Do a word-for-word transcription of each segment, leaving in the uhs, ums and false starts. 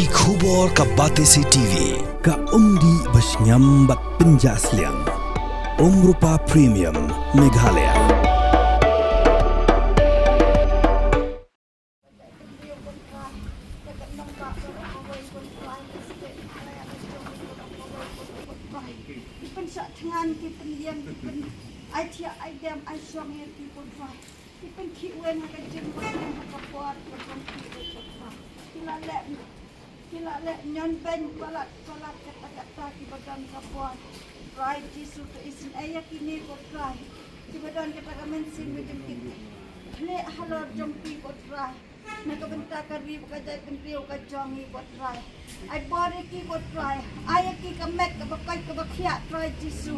Ki khubor ka Batesi T V, ka umdih bashngiam bad pynjah sliang. Umrupa Premium, Meghalaya. Pynshah thngan, ki pynïeng, ki pyn-, ai thiah, ai dem, ai shong ïa ki, ko Trai. Ki pynkhih weng ha ka jingmut, ha ka por, ko Trai. Ki la leh, ki la leh ñion beiñ palat palat, katta katta kiba don ka bor. Trai Jisu, to isynei ïa kine, ko Trai, kiba don kata ka mynsiem ba jong ki. Khleh halor jong ki, ko Trai, na ka bynta ka ri bad ka jaitbynriew ka jong ngi, ko Trai. Ai bor ïa ki, ko Trai. Ai ïa ki ka met kaba koit kaba khiah, Trai Jisu,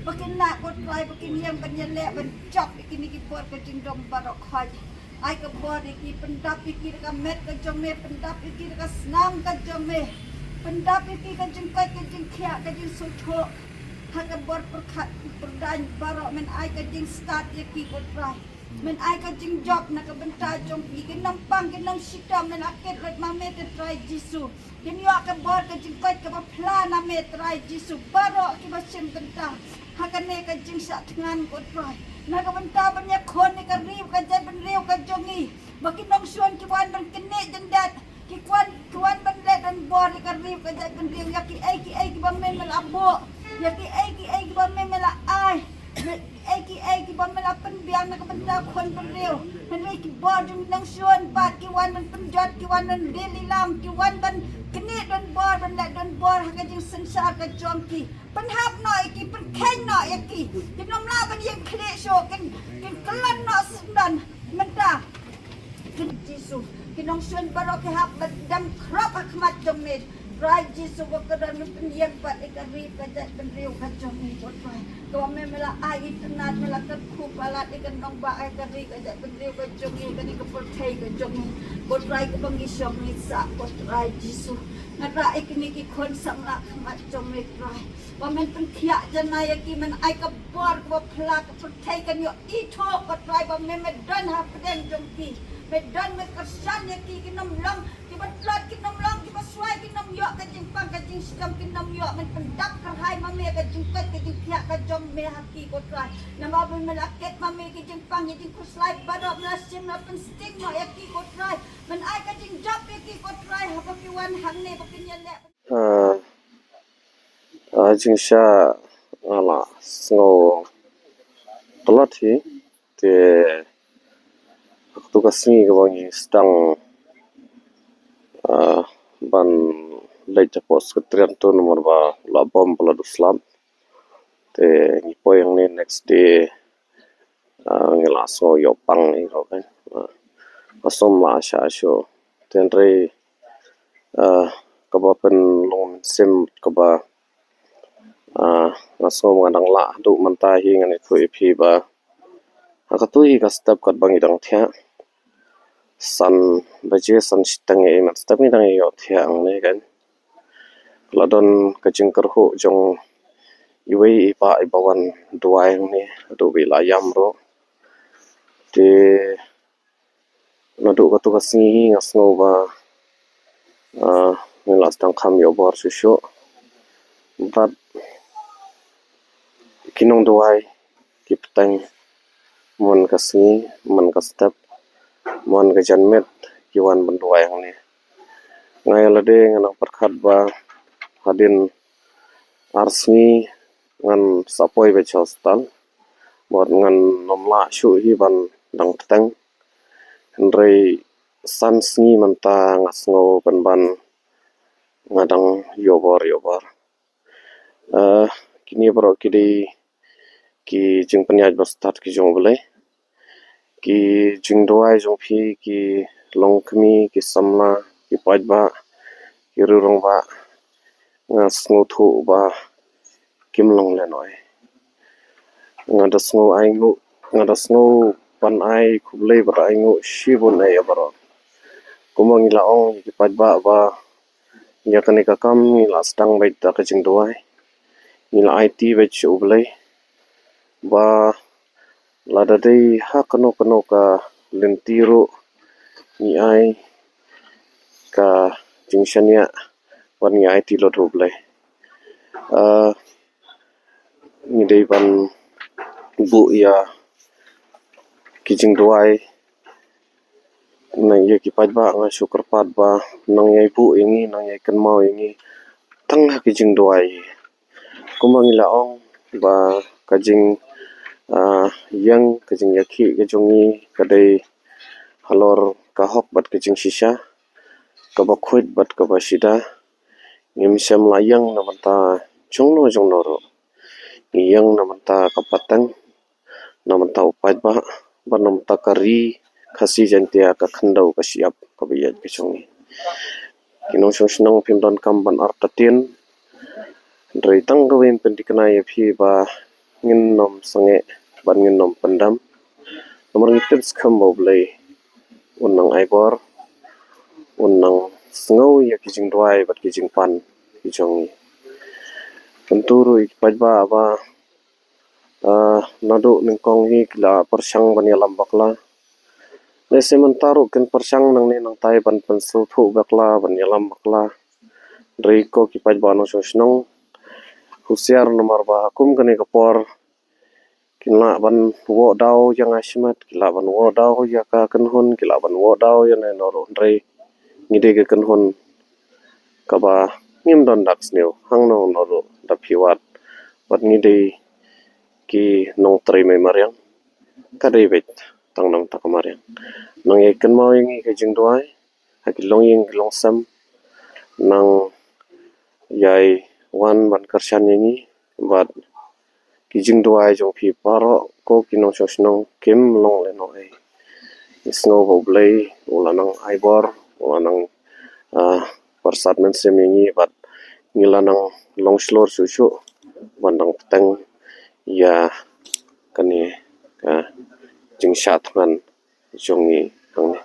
ba kin lah, ko Trai, ba kin ïeng ban ïaleh ban jop ïa kine ki bor ka jingdom baroh khoit. Ai ka bor ïa ki, pyndap ïa ki da ka met ka jong me, pyndap ïa ki da ka snam ka jong me. Pyndap ïa ki ka jingkoit ka jingkhiah ka jingsngewthuh. Ha ka bor pyrkhat pyrdaiñ baroh, men ai ka jingstad ïa ki, ko Trai. Men ai ka jingjop na ka bynta jong ki, ki nongpang, ki nongshitom, men la kit lut ma me te Trai Jisu. Kin ïoh ka bor ka jingkoit kaba phla na me Trai Jisu. Baroh kiba shim bynta ha kane ka jingshah thngan, ko Trai, na ka bynta ban ïakhun ïa ka ri bad ka jaitbynriew ka jong ngi. Ba ki nongshun ki wan ban knieh jyndat, ki wan, ki wan ban leh donbor ïa ka ri bad ka jaitbynriew, ïa kiei kiei kiba me me la buh, ïa kiei kiei kiba me me la ai, ïa kiei kiei kiba me la pynbiang na ka bynta khun bynriew. Hynrei ki bor jong nongshun pat ki wan ban pynjot, ki wan ban die lilang, ki wan ban knieh donbor, ban leh donbor ha ka jingsynshar ka jong ki. Pynhap noh ïa ki, pynkheiñ noh ïa ki. Kin ym lah ban ïeng khlieh shuh, kin, kin kyllon noh syndon mynta. Kin Jisu, ki nongshun baroh ki hap ban dang khrop ha khmat jong me. Trai Jisu, ba ka don ban pynïeng pat ïa ka ri ka jaitbynriew ka jong ngi, ko Trai. Kaba me me la ai itynnad, me la kyrkhu palat ïa ka nongbah, ïa ka ri ka jaitbynriew ka jong ngi, kane ka pyrthei ka jong ngi, ko Trai, kaba ngi shong ngi sah, ko Trai Jisu. Nga rah ïa kine ki khun samla ha khmat jong me, Trai. Ba men pynkhiah janai ïa ki, men ai ka bor kaba phla, ka pyrthei kan ïoh ithuh, ko Trai, ba me me don hapdeng jong ki. Me don, me kyrshan ïa ki, kin ym long kiba tlot, kin ym long kiba swai, kin ym ïoh ka jingpang ka jingshitom, kin ym ïoh. Men pyndap kyrhai ma me ka jingkoit ka jingkhiah ka jong me ha ki, ko Trai. Namar ba me la kit ma me ki jingpang, ki jingkhuslai baroh, me la shim, me la pynsting noh ïa ki, ko Trai. Men ai ka jingjop ïa ki, ko Trai, haba ki wan hangne ba kin ïaleh. Ah, ah, jingshah nga la sngew tlot hi, te ha katu ka sngi kaba ngi sdang, ah, ban leit hapoh Secretariat tu namar ba la bom ba la duh slap. Te ngi poi hangne next day, ah, ngi la sngew ïoh pang hi ruh kan. Ah, nga sngew la shah shuh. Te hynrei, ah, kaba pynlong mynsiem kaba, ah, nga sngew ba nga dang lah haduh mynta hi ngan ïathuh ïa phi ba ha katu hi ka step katba ngi dang thiah. San baje, san shiteng ïa i mynstep ngi dang ïoh thiah hangne kan. La don ka jingkyrhuh jong iwei i bah iba wan duwai hangne, haduh ba i la ïam ruh. Te naduh katu ka sngi nga sngew ba, ah, ngi la sdang kham ïoh bor shuh shuh. Bad ki nongduwai ki bteng man ka sngi, man ka step, man ka janmiet ki wan ban duwai hangne. Nga ïa lade nga nang pyrkhat ba hadien ar sngi ngan sa poi beit sha hospital. Bad ngan ym lah shuh hi ban dang bteng. Hynrei san sngi mynta nga sngew pynban nga dang ïoh bor, ïoh bor. Ah, kine baroh ki dei ki jingpynïaid ba stad ki jong U Blei. Ki jingduwai jong phi ki longkmie, ki samla, ki paidbah, ki riewrangbah, nga sngewthuh ba kim long lehnoh. Nga da sngew ainguh, nga da sngew ban ai khublei bad ainguh shibun ïa baroh. Kumba ngi la ong ïa ki paidbah ba ïa kane ka kam ngi la sdang beit da ka jingduwai. Ngi la aiti beit sha U Blei ba lada dei ha kano kano ka lynti ruh ngi ai ka jingshaniah, ban ïa aiti lut ha U Blei. Ah, ngi dei ban buh ïa ki jingduwai, nang ïa ki paidbah nga shu kyrpad ba nang ïai buh ïa ngi, nang ïai kynmaw ïa ngi tang ha ki jingduwai. Kumba ngi la ong ba ka jing, ah, ïeng, ka jingïakhih ka jong ngi ka dei halor ka hok bad ka jingshisha, kaba khuid bad kaba shida. Ngim shym la ïeng na bynta jongno jongno ruh. Ngi ïeng na bynta ka pateng, na bynta u paidbah, bad na bynta ka ri Khasi Jaiñtia, ka khyndew ka shyiap kaba ïaid ka jong ngi. Ki nongshong shnong, phim donkam ban artatien, hynrei tang kawei ngin pynthikna ïa phi ba ngin nym sangeh bad ngin nym pyndam. Namar ngi tip skhem ba U Blei un nang ai bor, un nang sngew ïa ki jingduwai bad ki jingpan ki jong ngi. Kyntu ruh ïa ki paidbah ba, ah, naduh nyngkong hi ki la pyrshang ban ïalam bakla. Lehse mynta ruh kin pyrshang nangne nangtai ban pynsngewthuh bakla, ban ïalam bakla. Hynrei ko ki paidbah nongshong shnong, husiar namar ba ha kum kane ka por kin lah ban woh daw ïa nga shimet, kin lah ban woh daw ïa ka kynhun, kin lah ban woh daw ïa nangno ruh, hynrei ngi dei ka kynhun kaba ngim don dak sniew hangno hangno ruh da phi wad. Bad ngi dei ki nongtrei mei mariang, ka dei beit tang na bynta ka mariang. Nang ïai kynmaw ïa ngi ka jingduwai ha ki longïing ki longsem, nang ïai wan ban kyrshan ïa ngi, bad ki jingduwai jong phi baroh ko ki nongshong shnong kim long lehnohei. Ngi sngew ba U Blei u la nang ai bor, u la nang, ah, pyrsad mynsiem ïa ngi, bad ngi la nang long shlur shuh shuh ban nang bteng ïa kane ka jingshah thngan jong ngi hangne.